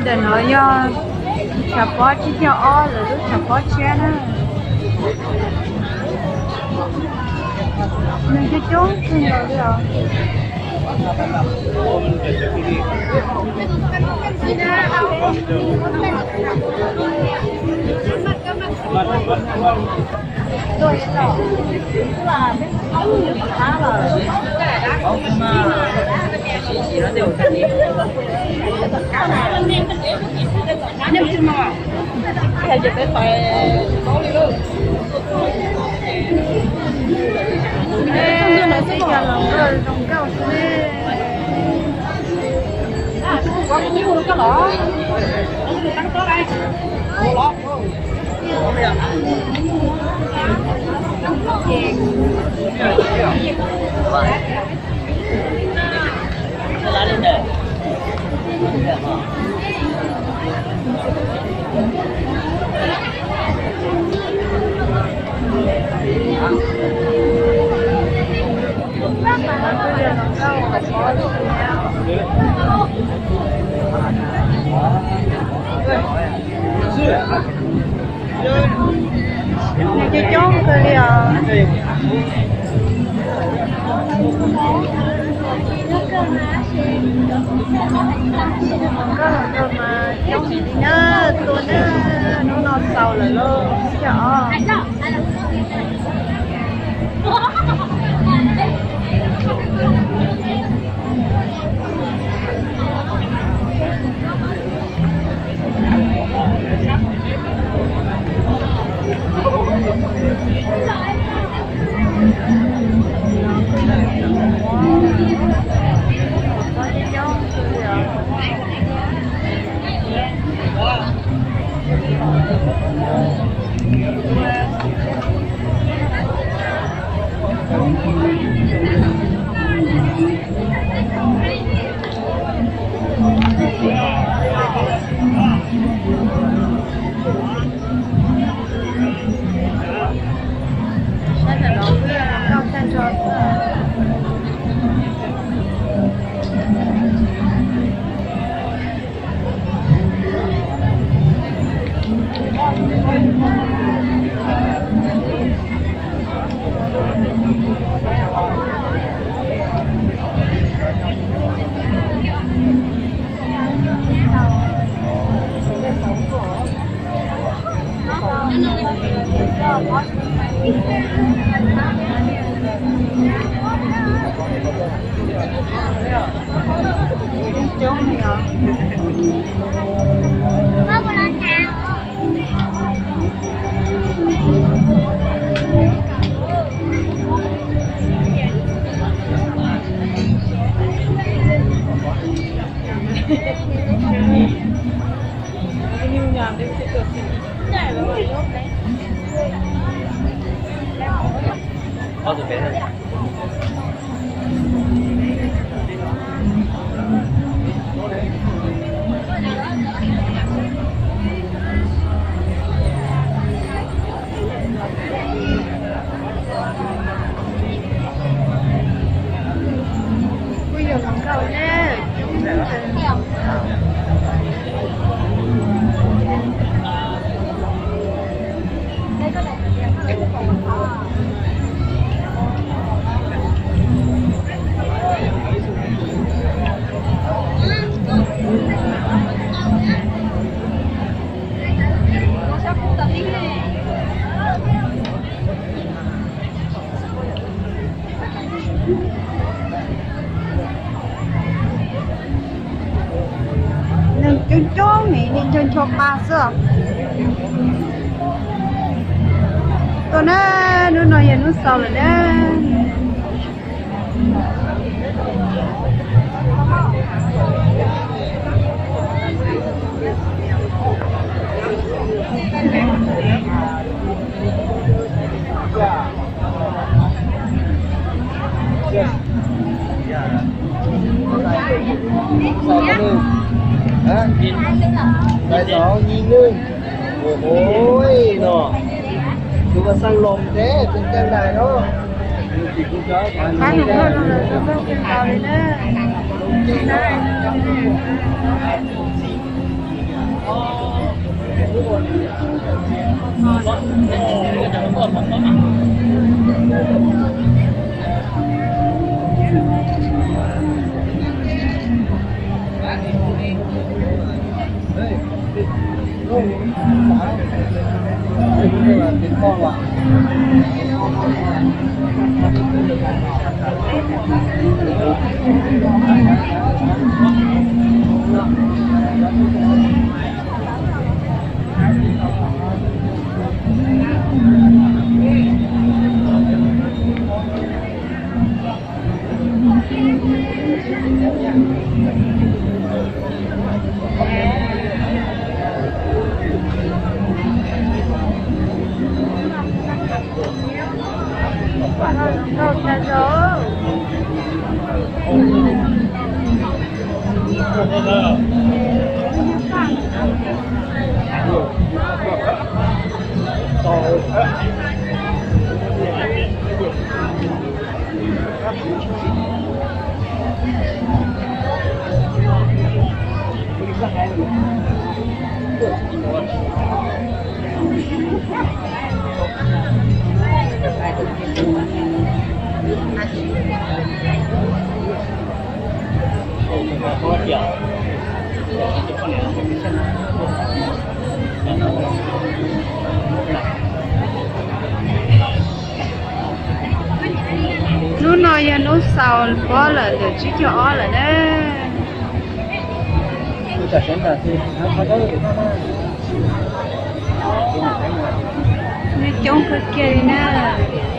Tam no yog tshav pob tsib caug ob lawm, lub tshav pob tshiab na. Nws coob coob kawg nkaus li os. Nws coob coob kawg li os. Nkauj hluas nraug mas coob heev li na, tuaj na, hnub no xaus lawm lauj, xyov. Sab ntawm no kuj yog hluas nkauj tag nrho xwb. Kuj yog hluas nkauj na. Neeg coob coob, nws ncho ncho pa xwb. Tuaj na, hnub no yog hnub xaus lawm na. Tais zov nyi nwj, ua hauv no, tus vaj xaj los ntev tseem caij ntais no. Pab hluas nkauj zoo nraug kawg nkaus li na. Hnub no yog hnub xaus pob lawm, ntawm tsib caug ob lawm na. Neeg coob kawg kiag li na.